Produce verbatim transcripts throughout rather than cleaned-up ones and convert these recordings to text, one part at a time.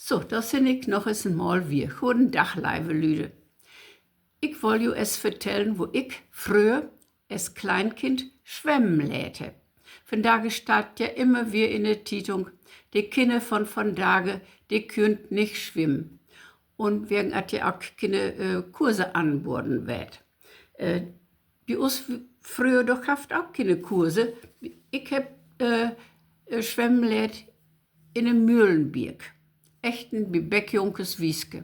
So, dor sin ik noch eens en Mal wier. Goden Dag, leive Lüde. Ik woll jo es vertellen, wo ik fröher es Kleinkind swemmen lehrt hebb. Vandage steiht ja immer wier in de Tietung: De Kinner von vandage, de köönt nich swemmen. Un wegen dat ja ok kene Kurse anboden weert. Bi us fröher, dor gaff dat ok kene Kurse. Ik hebb swemmen lehrt in de Mühlenbeek, Echten, bi Beckjunkes Wieske.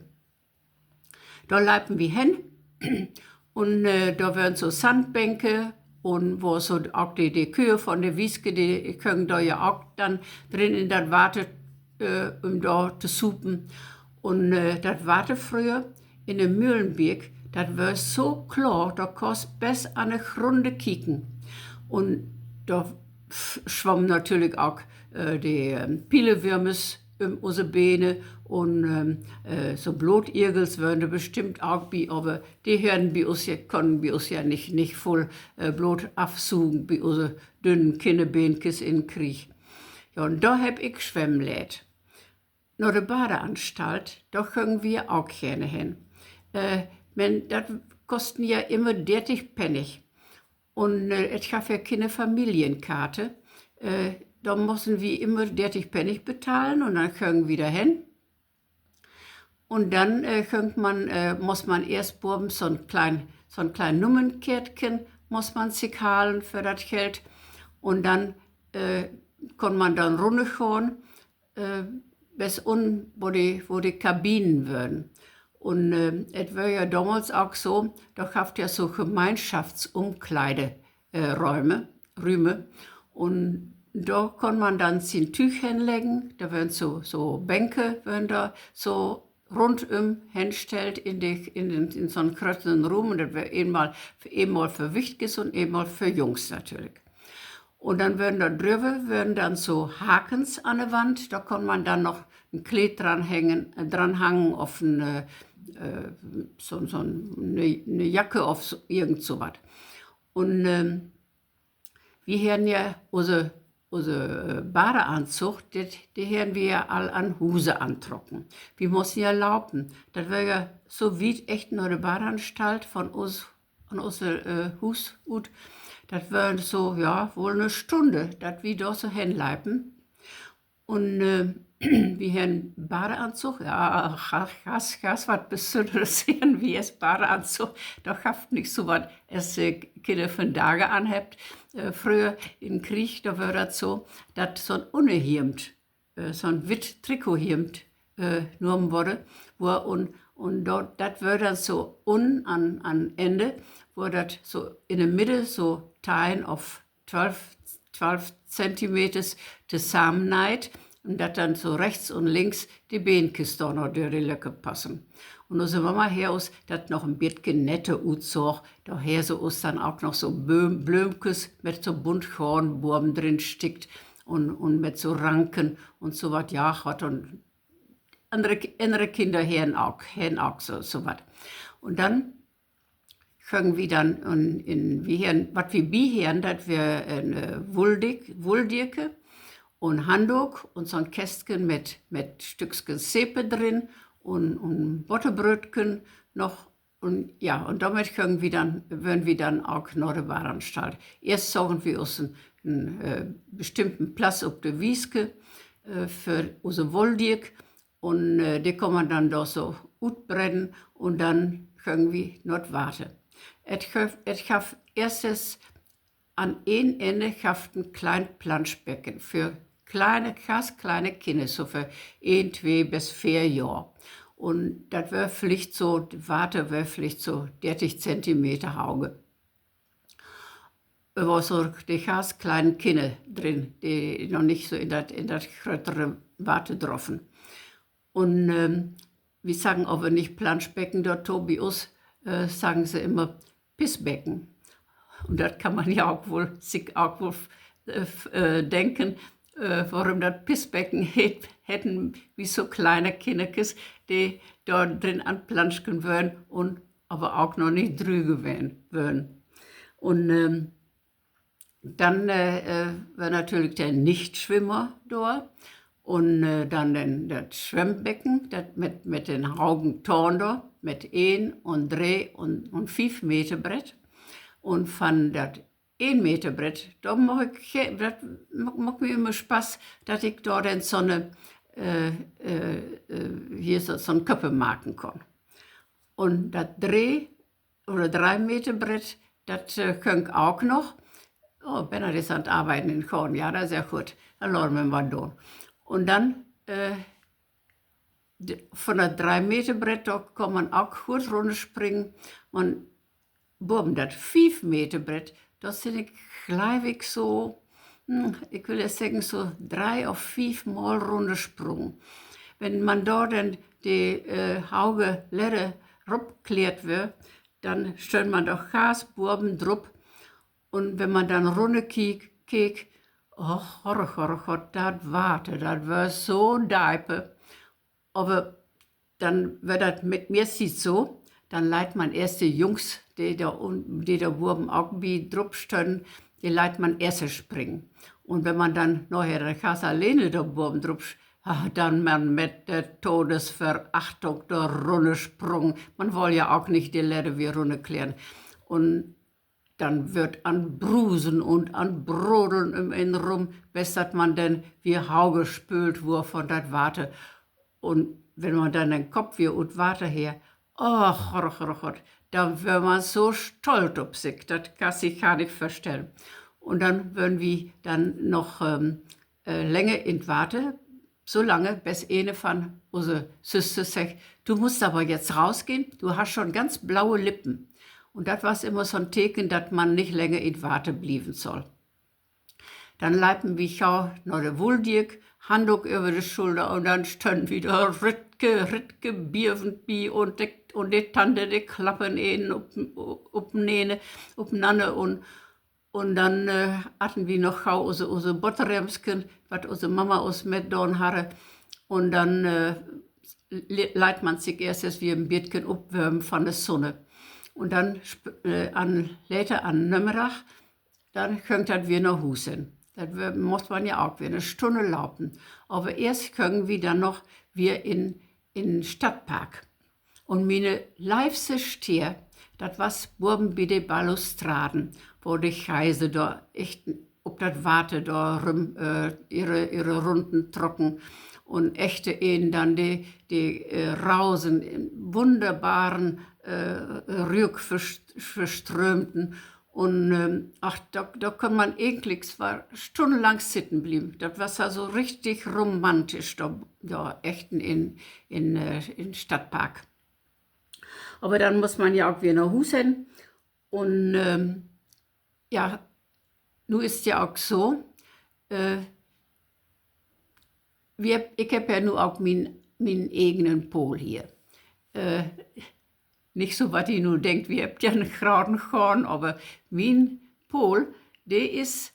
Dor leipen wi hen un dor wören so Sandbänke un wo so ok de, de Köh von de Wieske, de göngen dor ja ok denn drin in dat Water, üm dor to supen. Un dat Water fröher in de Mühlenbeek, dat wöör so kloor, dor konnst bes an de Grunne kieken. Un dor swammen natürlich ok de Pielewürmers üm use Bene un so Blootiergels wören dor bestimmt ok bi, aver de harrn bi us, kunnen bi us ja nich, nich vull Bloot afsugen bi use dünnen Kinnerbeenkes in'n Krieg. Ja, un dor hebb ik swemmen lehrt. Na de Badeanstalt, dor göngen wi ok geerne hen. Men dat kosten ja immer dertig Pennig. Un et gaff ja kene Familienkarte. Dor mossen wi immer dertig Pennig betahlen un denn göngen wi dor hen. Un denn göng man, muss man eerst boven so'n klein, so'n klein Nummernkärtken muss man sik halen för dat Geld. Un denn kunn man denn runnergahn bes un, wo de, wo de Kabinen wören. Un et wöör ja domals ok so, dor gaff dat ja so Gemeinschaftsumkleiderüme, Rüme. Un dor kunn man denn sien Tüüg henleggen. Dor wören so, so Bänke wören dor so rundüm henstellt in de, in, in so'n grötteren Ruum. Un dat wöör eenmal, eenmal för Wichtkes un eenmal för Jungs natürlich. Un denn wören dor dröver, wören denn so Hakens an de Wand, dor kunn man denn noch en Kleed dran hangen, dran hangen of en, so, so 'ne, 'ne Jacke of so, irgend so wat. Un wi harrn ja use, use Badeanzug, de harrn wi ja all an Huse antrocken. Wi mussen ja laupen. Dat wöör ja so wiet echt na de Badeanstalt von us, von use Huus ut. Dat wöör so, ja, woll 'ne Stunne, dat wi dor so henleipen. Un wi harrn Badeanzug, ja, gass, gass wat Besünners harrn wi es Badeanzug. Dor gaff dat nich so wat es Kinner vandage anhebbt. Fröher in'n Krieg, dor wöör dat so, dat so'n Unnerhemd, so'n witt Trikothemd nahmen worde, wöör un, un dat wöör denn so un an, an Enne, wöör dat so in de Midde so teihn of twölf, twölf Zentimeters tosamenniet, un dat denn so rechts un links de Beenkes dor noch dör de Löcker passen. Un use Mama harr us dat noch en beten netter utsoog, dor harr se us denn ok noch so Blöömkes mit so bunt Goorn boven drin stickt un, un mit so Ranken un so wat, ja, Gott, un annere Kinner harrn ok, harrn ok so, so wat. Un denn göngen wi denn in, wi harrn, wat wi bi harrn, dat weer en Wulldecke un Handdook un so'n Kästken mit, mit Stücksken Sepe drin un, un Botterbrötken noch. Un ja, un dormit göngen wi denn, wören wi denn ok na de Badeanstalt. Eerst sogen wi us en, en bestimmten Platz op de Wieske för use Wulldeck. Un de kunn man denn dor so utbreiden un denn göngen wi na't Water. Et gaff eerstes an een Enne gaff 't en klein Planschbecken för kleine, ganz kleine Kinner, so för een, twee bes veer Johr. Un dat weer villicht so, dat Water weer villicht so dertig Zentimeter hauge. Dor wore so de ganz kleinen Kinner drin, de noch nich so in dat, in dat gröttere Water droffen. Un wi saggen aver nich Planschbecken dorto, bi us saggen se immer Pissbecken. Un dat kann man ja ok woll, sik ok woll denken, worüm dat Pissbecken heet, heten, wi so kleine Kinnerkes, de dor drin an planschen wören un aver ok noch nich drüge wören. Un denn weer natürlich de Nichtschwimmer dor. Un denn dat Swemmbecken, dat mit, mit den hogen Toorn dor, mit een un dree un, un fief Meter Brett. Un van dat een Meter Brett, dor maak ik, dat maak mi ümmer Spaß, dat ik dor denn so'ne, hier so, so'n Köppe maken kann. Un dat dree oder dree Meter Brett, dat köön ik ok noch. Oh, Bernhard is an 't Arbeiden in Goorn. Ja, dat is ja goot. Denn laat wi mal doon. Un denn, von dat dree Meter Brett, dor kann man ok goot runnerspringen. Man boven dat fief Meter Brett, dor sin ik, glööv ik, so, ik will es seggen, so dree of fief Mal runnersprungen. Wenn man dor denn de hoge Ledder rupklattert weer, denn stönn man doch ganz boven drup. Un wenn man denn runnerkeek, keek, och, Gott, Gott, Gott, dat Water, dat weer so deep. Aver denn weer dat meesttiets so, denn leit man eerst de Jungs, de dor boven ok bi drup stönnen, de leit man eerst springen. Un wenn man denn naher ganz alleen dor boven drup, denn man mit de Todesverachtung dor runnersprungen. Man wull ja ok nich de Ledder weer runnerklattern. Un denn weer 't an Brusen un an Brodeln üm een rüm, bes dat man denn weer hogespeelt wurr von dat Water. Un wenn man denn den Kopp weer ut Water harr, och, Gott, Gott, Gott, denn weer man so stolt op sik, dat kann sik gor nich vörstellen. Un denn weren wi denn noch länger in't Water, so lange, bes ene von use Süsters seggt: Du musst aber jetzt rausgehen, du hast schon ganz blaue Lippen. Un dat was immer so'n Teken, dat man nich länger in't Water blieven sall. Denn lepen wi gau na de Wulldiek, Handdook över de Schulder, un denn stönnen wi dor, Rittke, Rittke, bieven bi, un de Tante, de klappen een op, opnanner, un, un denn aten wi noch gau use, use Botteremsken, wat use Mama us mitdaan harr. Un denn leit man sik eerst es weer en bietken opwärmen von de Sunne. Un denn an, later an Nömmerdag, denn güng dat weer na Huus hen. Dat muss man ja ok weer 'ne Stunne lopen. Aver eerst güngen wi denn noch weer in, in Stadtpark. Un miene leevste Steed, dat was boven bi de Balustraden, wo de Geise dor echt op dat Water dor rüm ehre, ehre Runden trocken un achter een denn de, de Rosen in wunnerbaren Rüük verströmten. Un ach, dor kunn man egentlik stunnelang sitten blieven. Dat was also richtig romantisch dor, dor achtern in, in Stadtpark. Aver denn muss man ja ok weer na Huus hen. Un ja, nu is 't ja ok so, ik hebb ja nu ok mien, mien egenen Pool hier. Nich so, wat ji nu denkt, wi hebbt ja 'n groten Goorn, aver mien Pool, de is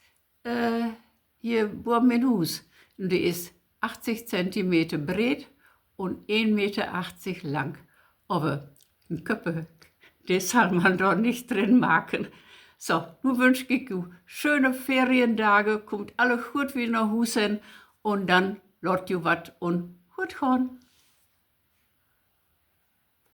hier boven in Huus. Un de is achtzig Zentimeter breet un een Meter achtzig lang. Aver en Köppe, de sall man dor nich drin maken. So, nu wünsch ik ju schöne Feriendage, kummt alle goot weer na Huus hen un denn laat ju wat un goot gahn.